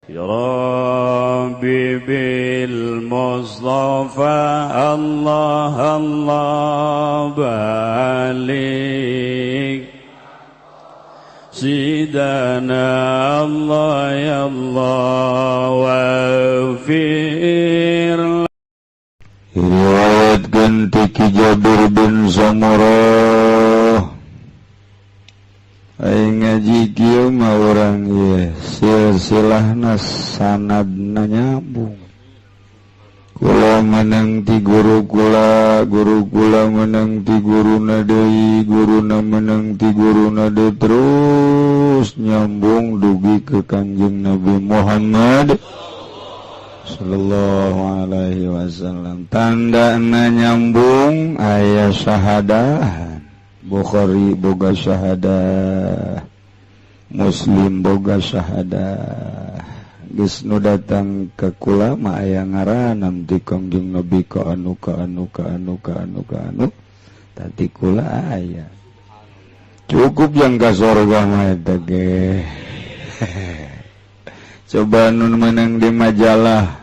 يا ربي بالمصطفى الله الله بلغ سيدنا الله يا الله واغفر. Diriwayatkeun ti Ki Jabir bin Samurah. Aing ngaji kieu mah urang ieu silsilahna sanadna nyambung. Kula menang ti guru kula, guru kula menang ti guruna deui, guruna menang ti guruna deui, terus nyambung dugi ke Kangjeng Nabi Muhammad sallallahu alaihi wasallam. Tanda nyambung aya syahadah. Bukhari boga syahadah, Muslim boga syahadah. Geus nu datang ke kula mah aya ngaranna ti Kangjeng Nabi ka anu ka anu ka anu ka anu ka anu tadi kula aya cukup yang ka sorga mah eta ge. Coba nun menang di majalah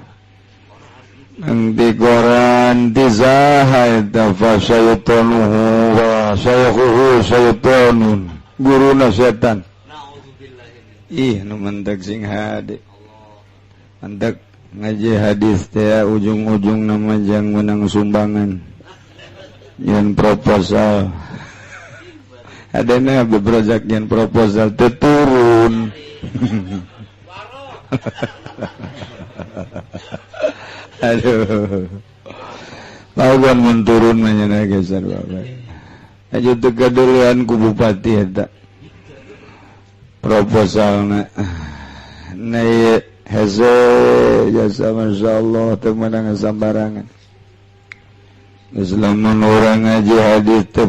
nang di koran ti saha eta, fa syaitanuhu wa syaikhuhu syaitanun, guruna setan. Ih, nu mentek sing hade mentek ngaji hadis teh ujung-ujung nama jang menang sumbangan nyen proposal. Adana bebrojak nyen proposal teu turun. Aduh. Lawan mun turun mah nya geser bae. Aja teu kaduluan ku bupati eta. Proposalna. Na ieu hese jasa, masyaallah, teu meunang sambarangan. Lamun urang ngaji hadis teu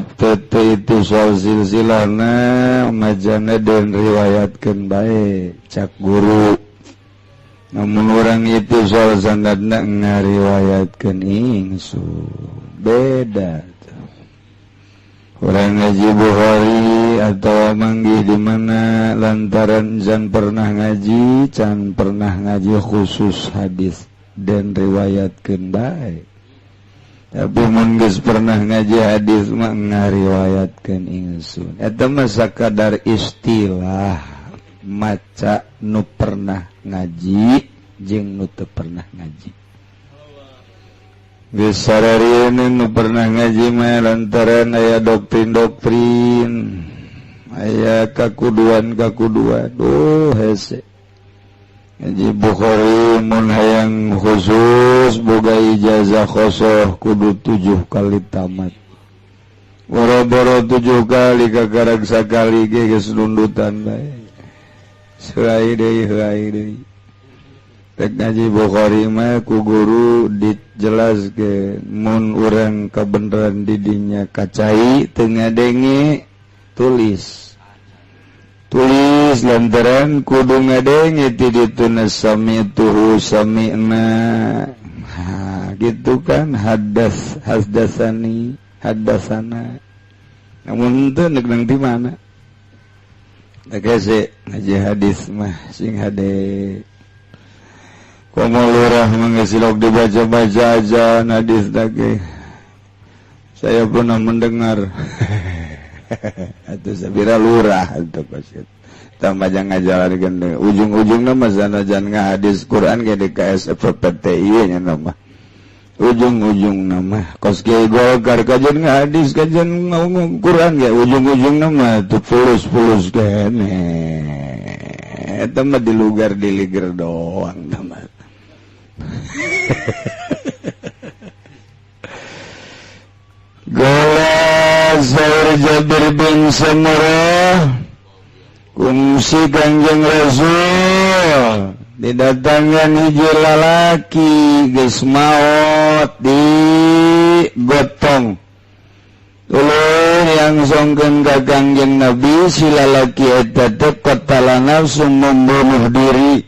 itu soal silsilahna majana dan riwayatkeun bae cak guru. Namun orang itu soal sanadna ngariwayatkeun ingsun, beda. Orang ngaji Bukhari atau manggih di mana lantaran can pernah ngaji, can pernah ngaji khusus hadis dan riwayatkeun bae. Tapi mun geus pernah ngaji hadis mah ngariwayatkeun ingsun. Eta mah sakadar istilah maca nu pernah ngaji jeung nu teu pernah ngaji. Geus sararieun nu pernah ngaji mah lantaran aya doktrin-doktrin, aya kakuduan-kakuduan. Duh, hese. Ngaji Bukhari mun hayang khusus boga ijazah khosoh kudu 7 kali tamat. Boro-boro 7 kali, kakarag sakali ge geus nundutan bae. Heureuy deui, heureuy deui. Rek ngaji Bukhari mah ku guru dijelaskeun, mun urang kabeneran didinya kacai teu ngadenge, tulis. Tulis lantaran kudu ngadenge ti dituna sami'tuhu sami'na. Ha, gitu kan, hadas hadasani hadasana. Namun teu nek nang di mana? Hese ngaji hadis mah sing hade. Komo lurah mah dibaca-baca aja hadis lagi. Saya pernah mendengar. Atau sabira lurah itu pasti. Tambah jangan ngajalarkeun ujung-ujungna mah sanajan ngahadis Quran ge di KSFPTI nya nama. Ujung-ujung nama kos Kiai Golkar kajian ngahadis kajian ngomong Quran ge ujung-ujung nama tuh fulus-fulus kene. Eta mah di lugar diliger doang mah. Gola saur Jabir bin Samurah, kungsi Kangjeng Rasul didatangkan hiji lalaki geus maot digotong. Tuluy diangsongkeun ka Kangjeng Nabi. Si lalaki eta teh qatala nafsu, membunuh diri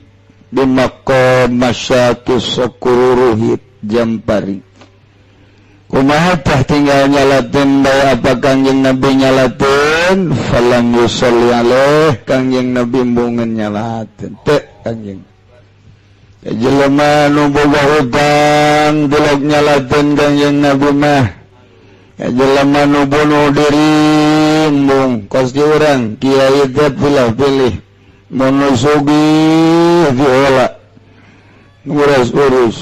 di maqam masyakis Ruhit Jampari. Kumaha tah tinggal nyalatin bae apa Kangjeng Nabi nyalatin? Falam yusalli alaih, Kangjeng Nabi embungeun nyalatin teu Kangjeng. Jelema nu boga hutang tilok nyalaten Kangjeng Nabi mah. Jelema nu bunuh diri embung kos di urang kiai teh pilih-pilih mun nu sugih diola ngurus-urus,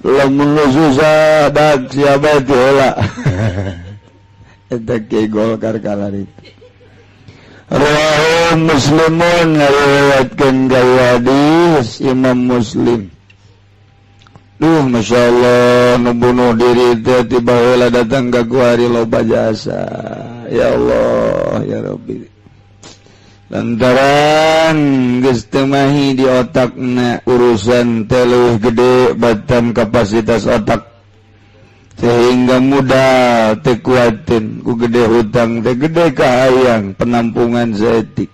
lamun nu susah dak siapa diola. Eta kiai Golkar kalaritu. Rawahu Muslimun, ngariwayatkeun ka hadis Imam Muslim. Duh, Masya Allah, nu bunuh diri teh tiba heula datang ka kuari loba jasa. Ya Allah, ya Rabbi. Lantaran geus teu mahi di otakna, urusan teh leuwih gede batan kapasitas otak, sehingga mudah teu kuatin ku gede hutang teh, gede kahayang penampungan saeutik.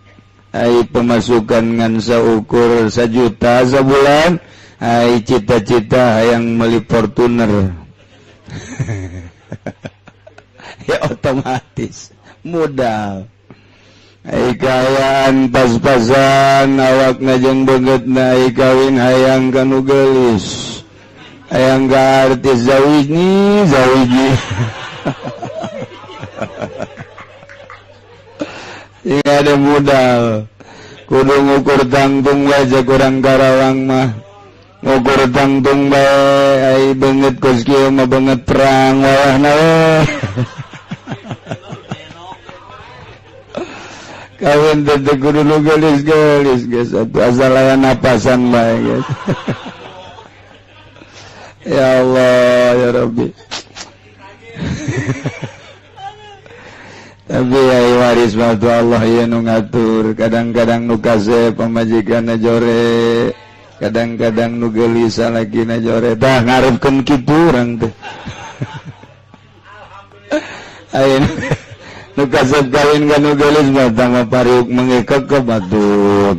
Ai pemasukan ngan saukur 1 juta sabulan, ai cita-cita hayang meuli Fortuner, ya otomatis modal. Ai kaayaan pas-pasan awak ngajeng beungeut, ai kawin hayang kanu geulis, hayang ka artis, zawijni zawiji. Iya, ada modal kudu ngukur tangtung wae. Kurang Karawang mah ngukur tangtung bae. Ai beungeut kos kieu mah beungeut perang wayahna we. Kawin teh kudu nu geulis-geulis, geus atuh asal aya napasan bae geus. Ya Allah, ya Rabbi. Tapi ya waris waktu Allah ya nu ngatur. Kadang-kadang nu kasep pamajikanna jore, kadang-kadang nu geulis salakina jore. Tah ngarepkeun kitu urang teh. Ayeuna nu kasep kawin ka nu geulis mah tambah pariuk mengekek ke batu,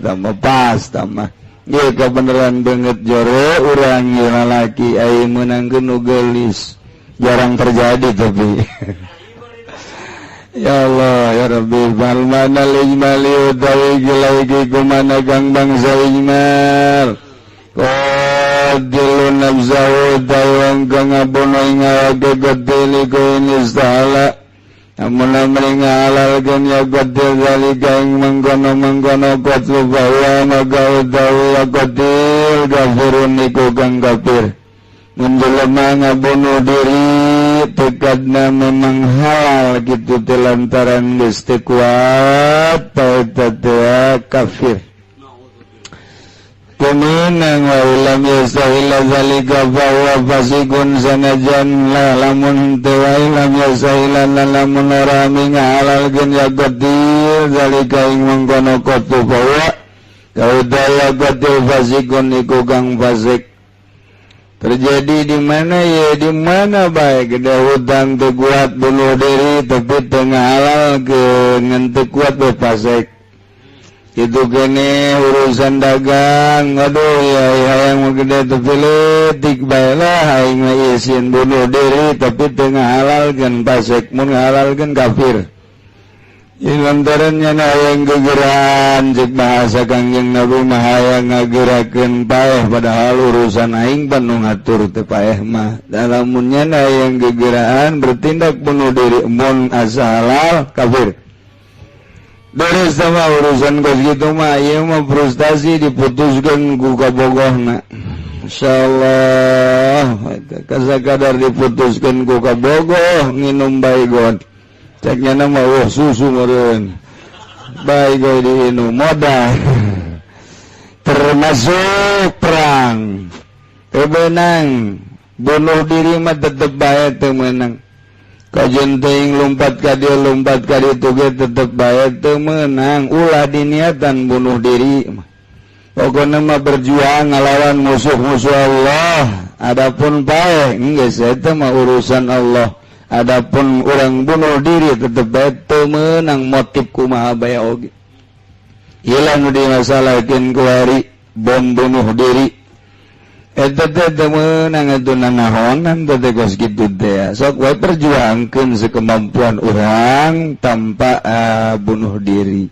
tambah pas tambah. Ieu kebenaran beungeut jore urang ieu lalaki, ai meunangkeun nu geulis jarang terjadi tapi. Ya Allah, ya Rabbi. Bal mana ijmali utawi gilai kumana kang bangsa ijmal qadilu nafsahu utawi wong kang ngabunuh ing awake qatil iku istahala amun amri ngahalalkeun ya qatil zalika ing mengkono-mengkono qatlu bahwa maka utawi ya qatil kafirun iku kang kafir. Mun jelema ngabunuh diri tekadna memang halal gitu teh lantaran geus teu kuat eta teh kafir. Kumenang wa lam yastahilla zalika fa huwa fasiqun, sanajan la lamun teu wa lam yastahilla lamun ora ngahalalkeun ya qatil zalika ing mengkono qatlu fa huwa kaudaya qatil fasiqun iku kang fasik. Terjadi di mana ya, di mana baik gede hutang teu kuat bunuh diri tapi teu ngahalalkeun ngan teu kuat fasik. Itu kene urusan dagang, aduh ya hayang mau gede tapi leutik bae lah aing mah isin bunuh diri tapi teu ngahalalkeun fasik, mun ngahalalkeun kafir. Ini lantaran nya hayang gegeran cek bahasa Kangjeng Nabi mah hayang ngagerakeun paeh padahal urusan aing pan nu ngatur teh paeh mah. Lamun nya hayang gegeraan bertindak bunuh diri mun asa halal kafir. Beres sama urusan kos gitu mah ieu mah frustasi diputuskeun ku kabogohna. Insyaallah kasakadar diputuskeun ku kabogoh nginum baygon. Ceknya nama wah susu meureun. Baygon diinum modal. Termasuk perang. Teu beunang bunuh diri mah tetep bae teu meunang. Kajen teuing lompat ka dieu lompat ka ditu ge tetep bae teu meunang. Ulah diniatan bunuh diri mah. Pokona mah berjuang ngalawan musuh-musuh Allah. Adapun paeh geus eta mah urusan Allah. Adapun urang bunuh diri tetep bae teu meunang motif kumaha bae oge. Ieu nu dimasalahkeun kuari bom bunuh diri. Eta teh teu meunang atuh nanahonan teh kos kitu teh. Sok wae perjuangkeun sekemampuan urang tanpa bunuh diri.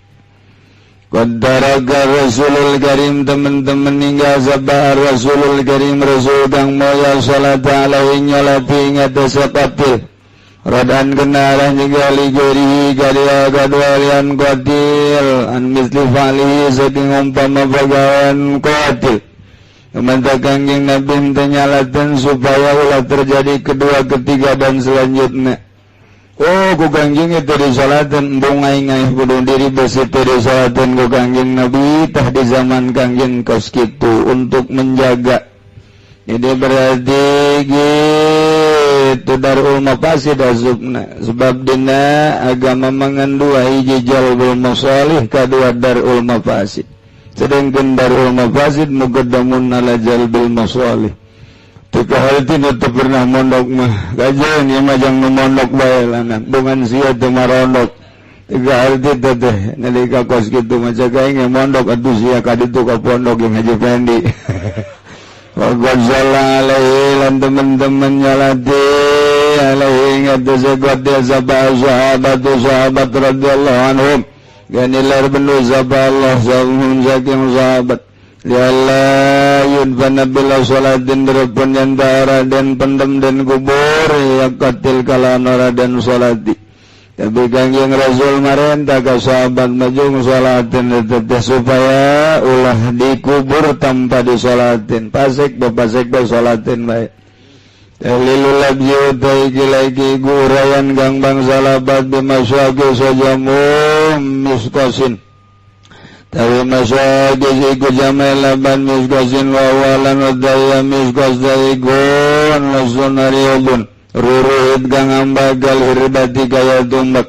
Qaddaraga Rasulul Karim teman-teman ninggal sabar Rasulul Karim Rasul kang moya salat alaihi nyolati ngatas qatil Rodan kenalan juga ligeri gadia gadualian qatil an misli falihi saking umpama pagawean qatil. Kementak Kangjeng Nabi teu supaya ulah terjadi kedua, ketiga dan selanjutnya. Oh, ku Kangjeng itu disolatin embung aing aing bunuh diri besi teu disolatin ku Kangjeng Nabi tah di zaman Kangjeng kos kitu untuk menjaga. Jadi berarti gitu darul mafasid asupna sebab dina agama mangan dua hiji jalbul masalih kadua darul mafasid. Sedangkan darul mafasid muqaddamun ala jalbil masalih. Teu kaharti nu teu pernah mondok mah kajian ieu mah jang nu mondok bae lanang bungan sia teu marondok. Teu kaharti teh teh nalika kos kitu mah cek aing mondok atuh sia ka ditu ka pondok jeung Haji Fendi. Wa qad alaihi lan teman-teman nyalati alaihi ngatus dia sahabat sahabat radhiyallahu anhum ganilar benu Allah sahabat saking sahabat lialla yudfana bila salatin derepun yang dan pendem dan kubur ya katil kalan ora dan salati. Tapi Kangjeng Rasul marentah ka sahabat maju salatin teteh supaya ulah dikubur tanpa disolatin. Pasek bapasek ba salatin bae. Tahlilul abyu taiki lagi gurayan gang bangsa labat bimasyaki sajamu miskasin. Tawi masyaki iku jamai laban miskasin wa walan wadaya miskas daigun lasun ariyubun. Ruruhit kang ambagal hirbati kaya tumbak.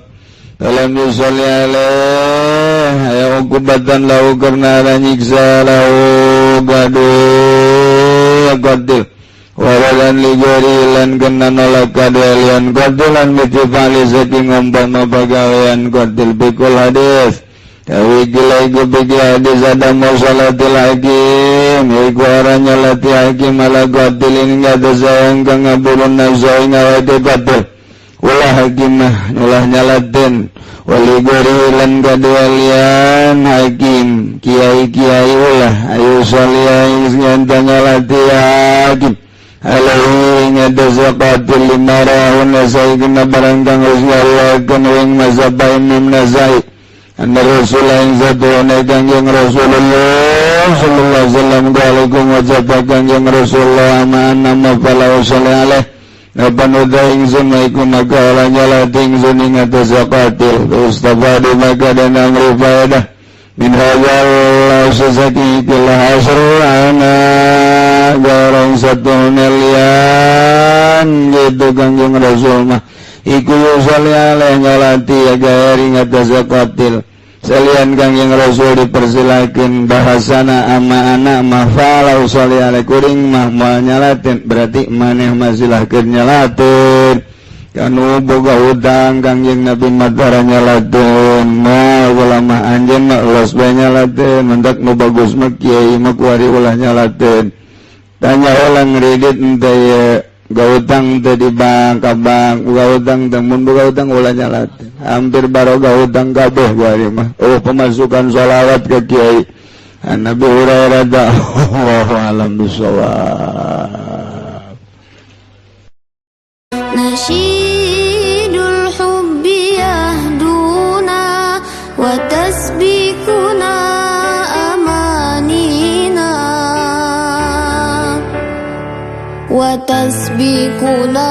Dalam yusalli alaih ya ukubatan lahu karena ala nyiksa lahu gaduh qatil. Wawalan ligori lan kena nolak kadelian qatilan mitifali saking umpama pagawean qatil bikul hadis. Tawi gila iku biki hadis ada musalatil hakim iku orang nyalati hakim ala qatilin ngatasayang kang ngabulun nafsu ing awake qatil. Ulah hakimah ulah nyalatin wali gori lan kadualian hakim kiai-kiai ulah ayu saliai sing nyalati hakim alaihi ngatasaya qatil lima rahun nasai kena barang kang geus ngalakeun ing mazhab Imam Nasai. Anna Rasulullah ing satuna Kangjeng Rasulullah sallallahu alaihi wasallam alaikum wajaba Kangjeng Rasulullah ma anna fala sholli alaihi Napan uda ingsun maiku maka ala nyalati ingsun ing atas qatil Mustafa di maka dan amri faedah min hadzal sesaki ikilah asru ana garong satu milian gitu Kangjeng Rasul mah iku yusalli alaihi nyalati agar ing atas qatil. Salian Kangjeng Rasul dipersilakan bahasana ama anak mah falau sholli alaihi kuring mah moal nyalatin berarti maneh mah silahkeun nyalatin kanu boga hutang Kangjeng Nabi matara nyalatin mah ulama anjeun mah los bae nyalatin mendak nu bagus mah kiai mah kuari ulah nyalatin tanya ulah ngredit henteu ye gautang teh di bank ka bank gautang teh mun boga utang ulah nyalatin hampir baroga utang kabeh kuari mah oh pemasukan sholawat ke kiai Nabi Hurairah Allahu a'lam bishawab. Nasyidul hubbi yahduna wa tasbikuna amanina wa tasbikuna.